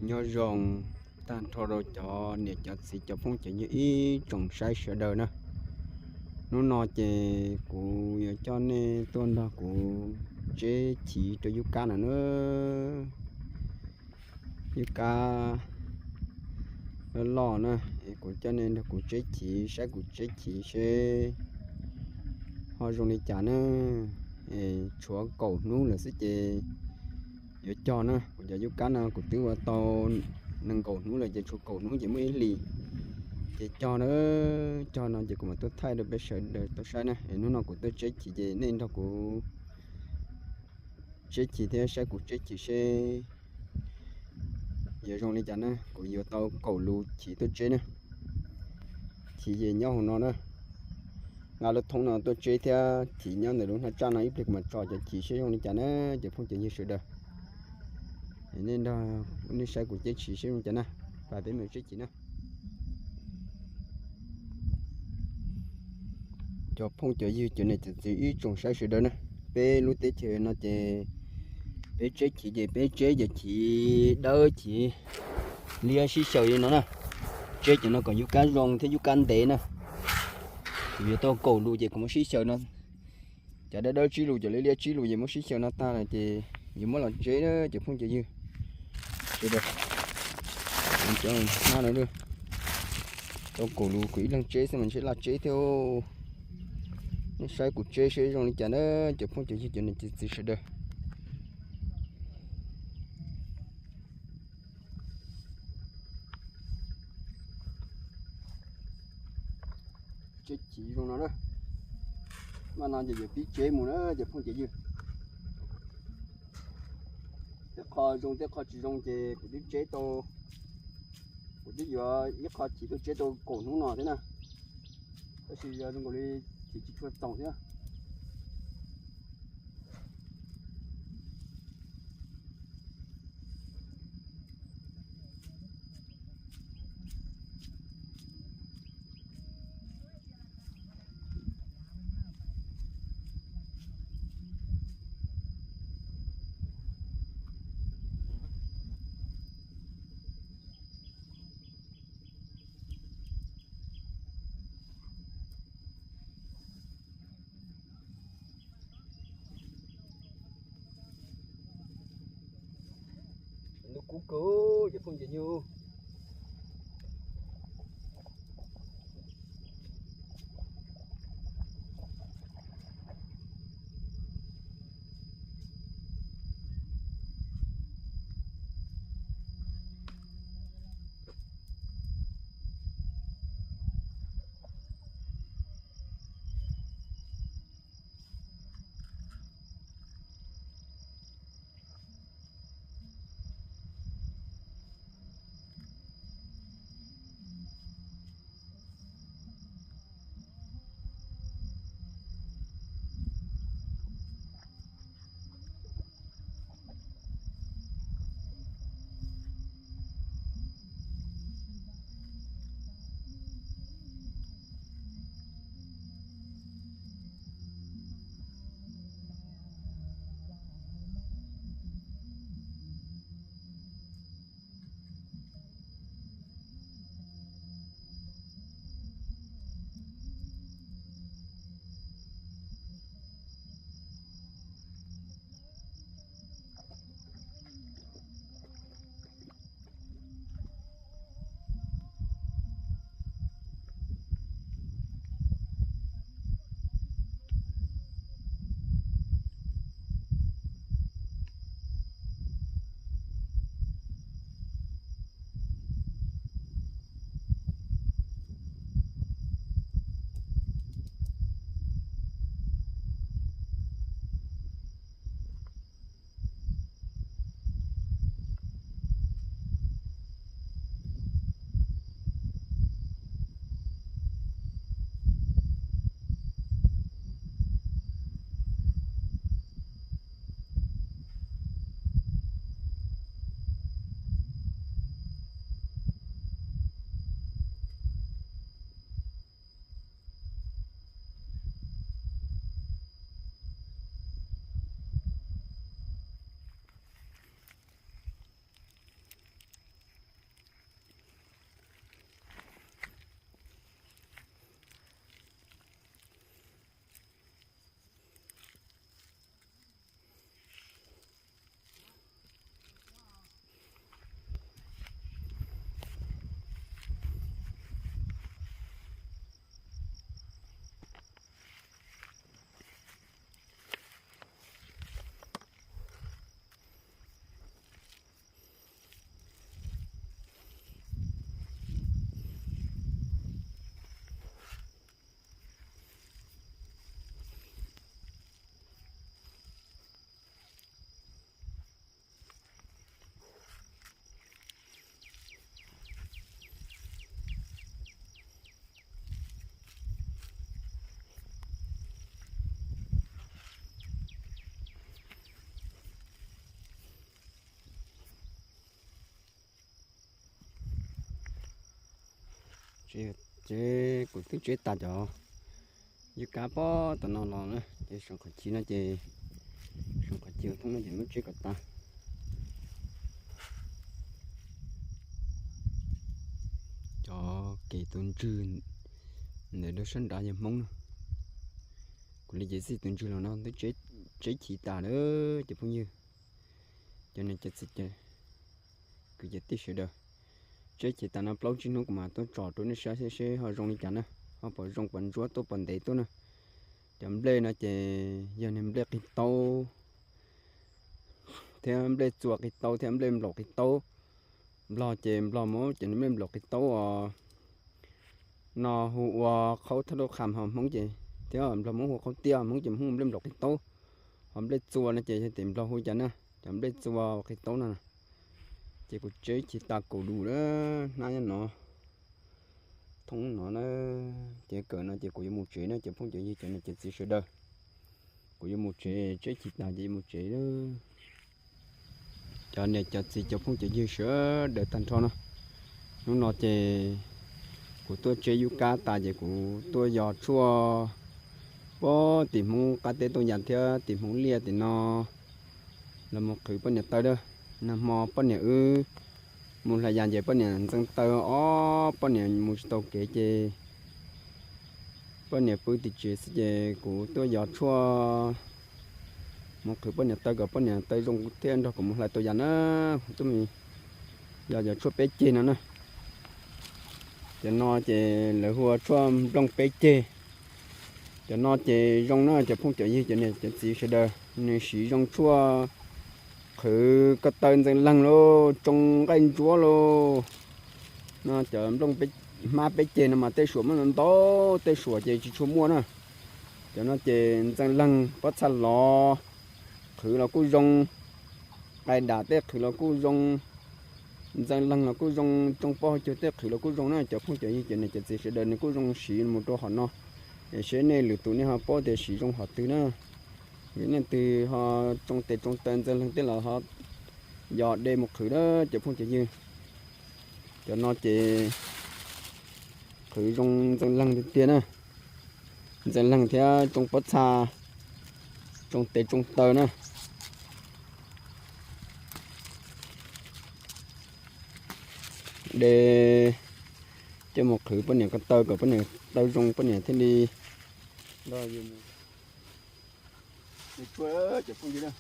Nyob zoo tag nrho rau cov niam cov txiv cov phooj cov ywg ib tsoom saib sawv daws na. Hnub no ces kuv yuav coj nej tuaj nrog kuv tseb chiv rau yub kab no na. Yub kab loj loj na, es kuv coj nej nrog kuv tseb chiv, saib kuv tseb chiv seb ho zoo li cas na. Es tshuav kaum hnub lawm xwb ces yuav cog na. Kuv cov yub kab no kuv twb ua tau nees nkaum hnub lawm ces tshuav kaum hnub ces muaj ib hlis ces cog na. Cog no ces kuv mam tuaj thaij rau peb sawv daws tau saib na. Es hnub no kuv tuaj tseb chiv ces nej nrog kuv tseb chiv thiab saib kuv tseb chiv seb yuav zoo li cas na. Kuv yuav tau kaum lus chiv tuaj tseb na. Chiv ces nyob hauv no na. Nqa lub thoob no tuaj tseb thiab chiv nyob ntawm lub hnab tsaj no, ib pliag kuv mam tso cov chiv seb zoo li cas na cov phooj cov ywg sawv daws. Nej nrog nej saib kuv tseb chiv seb zoo li cas na. Pab peb mus tseb chiv na. Cov phooj cov ywg cov niam cov txiv ib tsoom saib sawv daws na, peb lub teb chaws no ces peb tseb chiv ces peb tseb cov chiv dawb chiv liab sib xyaw li no na. Tseb cov no kom yub kab zoo thiab yub kab ntev na. Kuv yuav tau kaum lus ces kuv muab sib xyaw no. Cov dawb dawb tsib lus, cov liab liab tsib lus ces muab sib xyaw no tag lawm ces yuav muab los tseb na cov phooj cov ywg. Cov hnab no tau kaum lus kuv ib leeg tseb xwb mas ntshe laj tseb thiab. Nej saib kuv tseb seb zoo li cas na cov phooj cov ywg cov niam cov txiv sawv daws. Tseb chiv zoo no na. Mas no ces yuav pib tseb mus na cov phooj cov ywg. Tej qho zoo tej qho tsis zoo ces kuv twb tseb tau, kuv twb yuav ib qho chiv tuaj tseb tau kaum hnub no thiab na. Tab sis yog zoo nkaus li chiv tsis tshua txoom thiab. Ntuj kub kawg cov phooj cov ywg. Ces kuv twb tseb tas cov yub kab pog tom no los na, ces saum qhov ci no ces, saum qhov ci ua thoob no ces muab tseb kom tas. Cov kev tus ntswg ntawm rau sab nrad yog Hmoob na. Kuv li ces txij tus ntswg los no twb tseb chiv tas lawm cov phooj ywg. Cov niam cov txiv kwv tij sawv daws, tseb chiv tas no plaub tsib hnub kuv mam tuaj tsom rau nej saib seb ho zoo li cas na, ho puas zoo puas ntsuab tuaj puas ntev tuaj na. Cov nplej no ces yog niag nplej qig taub thiab nplej txua qig taub thiab nplej nplaum qig taub. Nplog ces nplog muab cov nplej nplaum qig taub os no hu ua qhaub thaj lub qham ho Hmoob ces, thiab nplog muab hu qhaub tiaj, Hmoob ces hu nplej nplaum qig taub. Ho nplej txua no ces yog tias nplog hu cas na, cov nplej txua qig taub no. Ces kuv tseb chiv tas kaum lus lawm, hnab nyob no, thoob no na. Ces kawm no ces kuv yuav mus tsev na cov phooj cov ywg cov niam cov txiv sawv daws. Kuv yuav mus tsev, tseb chiv tas ces yuav mus tsev lawm. Cov niam cov txiv cov phooj cov ywg sawv daws tag nrho no, hnub no ces kuv tuaj tseb yub kab tas ces kuv tuaj yos tshuaj puag tim Hmoob qab teb tuaj yas thiab tim Hmoob liaj tim no los mus qhwv poj niam taw lawm. Nag hmo poj niam wb mus hlais yas ces poj niam ntxeev taw, ob poj niam mus tsis tau kev ces poj niam pw tim tsev xwb ces kuv tuaj yos tshuaj mus qhwv poj niam taw kom poj niam taw zoo thiaj nrog kuv mus hlais tau yas na. Kuv tuaj mus yos cov tshuaj peb ceg no na. Cov no ces lawv hu ua tshuaj nplooj peb ceg. Cov no ces zoo na cov phooj cov ywg cov niam cov txiv sawv daws, nws siv zoo tshuaj qhwv ko taw ntxeev leeg lauj, tsoo nqaij ntsuab lauj. No cov nplooj hmab peb ceg no mas tej suam muaj ntau ntau, tej suam ces tsis tshua muaj na. Cov no ces ntxeev leeg pob txha lov qhwv los kuj zoo, qai dam tej qhwv los kuj zoo, ntxeev leeg los kuj zoo, tsoo pob hauv caug tej qhwv los kuj zoo na. Cov phooj cov ywg cov niam cov txiv sawv daws nws kuj zoo siv mus rau hom no, es seb nej lwm tus nej ho paub tias siv zoo hom twg na. Yog leej twg ho tsoo tes tsoo taw ntxeev leeg tej los ho yos de mus qhwv na cov phooj cov ywg. Cov no ces qhwv zoo ntxeev leeg tiag tiag na. Ntxeev leeg thiab tsoo pob txha, tsoo tes tsoo taw na. De coj mus qhwv poj niam ko taw kom poj niam taw zoo poj niam thiaj li nrog yus mus de tshuaj cov phooj ywg na.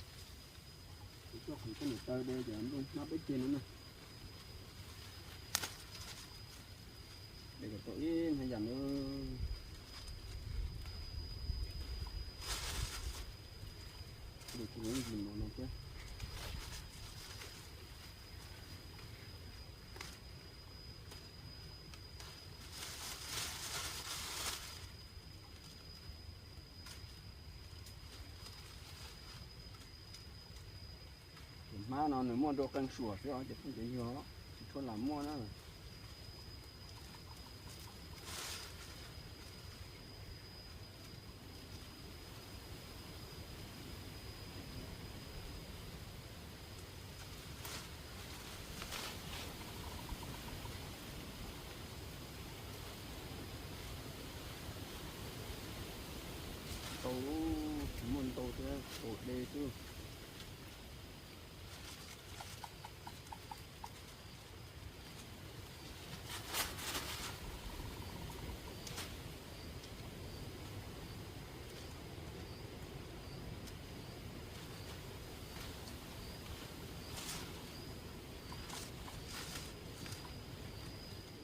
De tshuaj qhwv poj niam taw de cov nplooj hmab peb ceg no na. De kom tau ib hnab yas na. De tsis muaj ntsis mov no thiab. Tus hmab no nws muaj rau qee suam xwb os cov phooj cov ywg, tsis tshua lam muaj na. Ntau, tsis muaj ntau thiab, tau de xwb.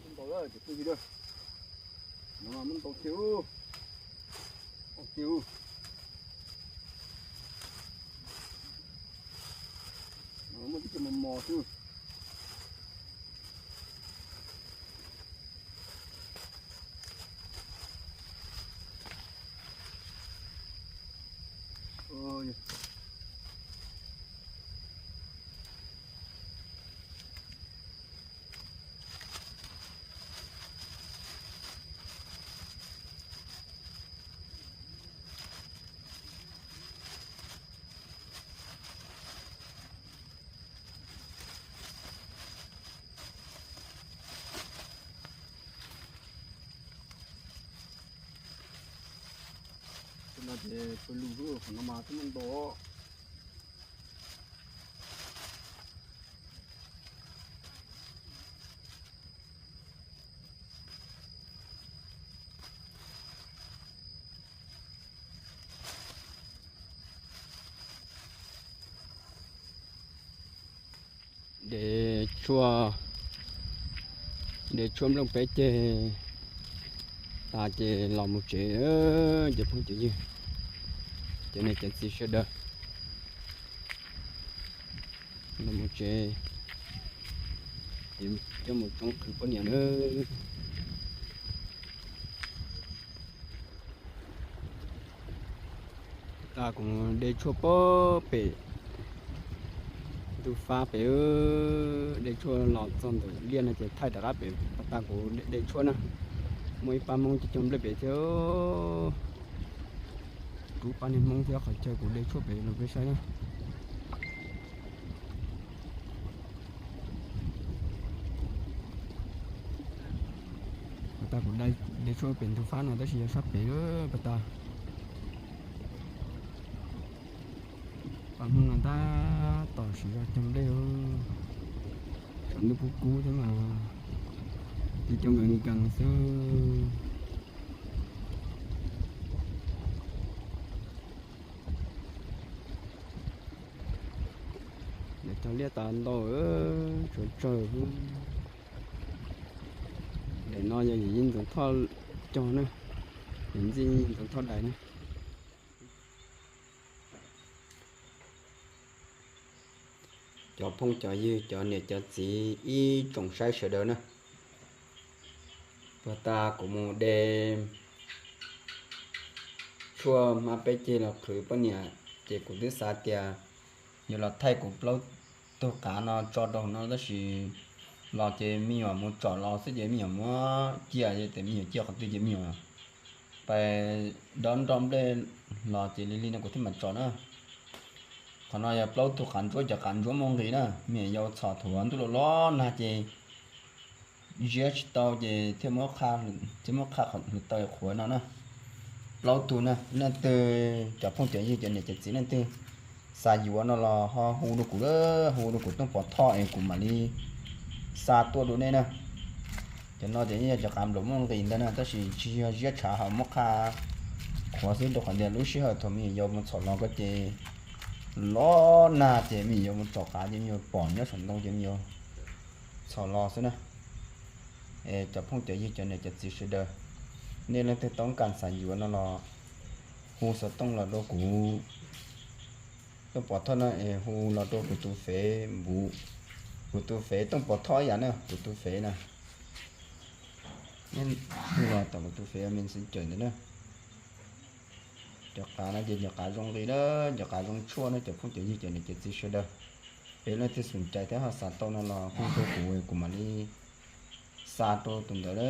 Muaj ntau lawm cov phooj ywg, no muaj ntau thiab, ntau thiab. No muaj tib co mos mos xwb. No ces tsuas lug lub qhov no mas twb muaj ntau. De tshuaj, de tshuaj nplooj peb ceg tas ces los mus tsev, cov phooj cov ywg, cov niam cov txiv sawv daws, los mus tsev, coj mus tsoob qhwv poj niam na. Pas tas kuv de tshuaj pem ntug fab pem, de tshuaj los txog ntawm liaj no ces thaij rov qab pem. Pas tas kuv de tshuaj na, muaj ib pab Hmoob cog nplej pem thiab. Rub pab niag Hmoob thiab qhov chaw kuv de tshuaj pem los peb saib na. Pas tas kuv de tshuaj pem ntug fab no tab sis yog sab pem lawm pas tas. Pab Hmoob no tab tom siv zog cog nplej, tshav ntuj kub kub thiab mas, ces cog nkees nkees xwb. Lawv cog liaj tas ntau, tshuav tsawg. Daim no yog yim Yeej Ntxoov Thoj cog na, yim Yeej Ntxoov Thoj daim na. Cov phooj cov ywg, cov niam cov txiv ib tsoom saib sawv daws na, pas tas kuv mus de tshuaj hmab peb ceg los qhwv poj niam, ces kuv twb xav tias yuav los thaij kuv plaub tug qav no tso rau hauv no tab sis los ces me nyuam mus tsom los xwb ces me nyuam muab cia, ces me nyuam cia qhov twg ces me nyuam pais dob nroj nplej los ces li li no kuv thiaj mam tsom na. Qhov no yog plaub tug qav ntsuab, cov qav ntsuab muaj nqis na, me nyuam yaus txhom thuav ntuj los los nag ces ziab tsis tau ces thiaj muab qha, thiaj muab qha qhov hluav taws qhuav no na. Plaub tug na, leej twg cov phooj cov ywg, cov niam cov txiv leej twg xav yuav no los ho hu rau kuv, hu rau kuv Tooj Pov Thoj es kuv mam li xa tuaj rau nej na. Cov no ces yeej yog cov qav npluav muaj nqis ntag na, tab sis tsis yog ziab tshav, ho muab qha qhuav xwb rau qhov tias lub sij hawm thaum me nyuam yaus mus txhom los ko ces los nag ces me nyuam yaus mus tsom qav ces me nyuam pom nyob saum ntoo ces me nyuam txhom los xwb na. Es cov phooj cov ywg, cov niam cov txiv sawv daws, nej leej twg toob kas xav yuav no los hu xov tooj los rau kuv Tooj Pov Thoj no es hu los rau kuv tus fev npuv, kuv tus fev Tooj Pov Thoj ib yam na, kuv tus fev na. Nej hu los tom kuv tus fev Messenger ntawd na. Cov qav no ces cov qav zoo nqis na, cov qav zoo tshuaj na, cov phooj cov ywg, cov niam cov txiv sawv daws. Es leej twg xom cai thiab ho xav tau no los hu rau kuv, kuv mam li xa rau tus ntawd na.